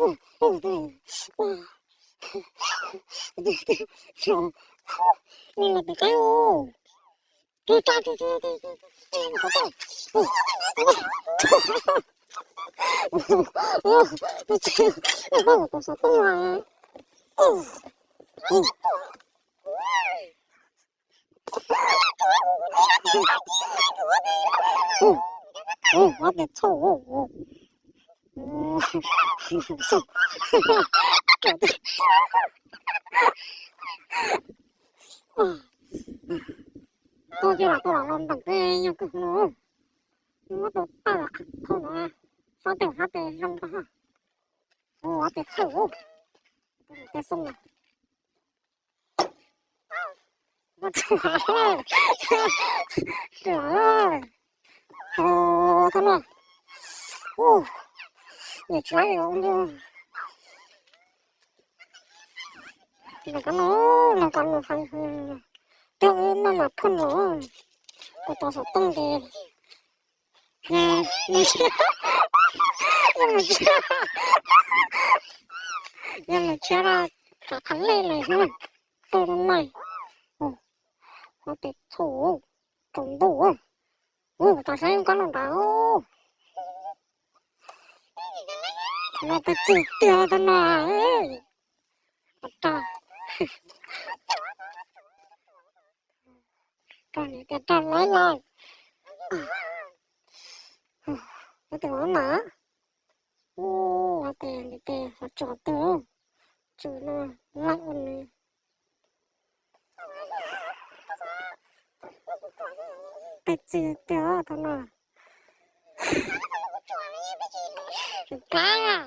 Ua tes txhoj. Tuaj ces lam tuaj los nteem tej nyuag kwj hwv no. Muab tus tawj khau no, xob tes hab tes zoo rau. Ua tes txhawj, tes xoo na. Ua txhawj, ua txhawj, ua txhawj no. Ua, yog tsis laib li os. Los kab no, los kab no, twb noj mas phoj no, kuv tau xov tooj ces yog mus tshiab, yog mus tshiab, yog mus tshiab los kav qhov lej lawm xwb, tau rau nais. Ua tes txhawj, tsaus ntuj. Ua, tas saib kab no nrad. Los tes txwm tiag tau no. Rog, rog niam tias rog laib lawm. Ua tes ua mas, ua tes tes qhov tsos twg, tsos no laim ua nws. Pes txwv tiag tau no. Kab,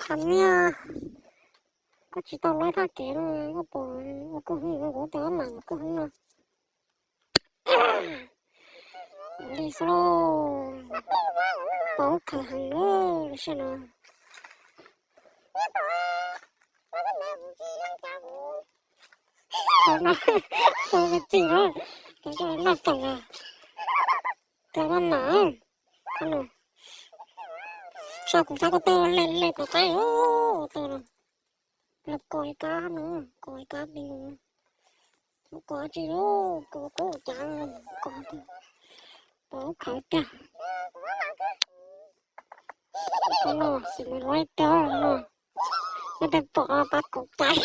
qhov niag, koj tsis tau laib thaj kev no, koj puas ua kuv hwv no, kuv tes mam ua kuv hwv no. Li xwb, pov khaws heev lub sij no. Thaum no, thaum me txim na, thaum coj noj feem na, thaum no mas, thaum no, sau kuv sab ko taw le le ko qaib, taw no, los kos ib kab no, kos ib kab pis no, kos tsis lub, kos kub cas, kos pov khawv tiag. Ko no xim me luab tiag no, yog tes pom pab kaum cai.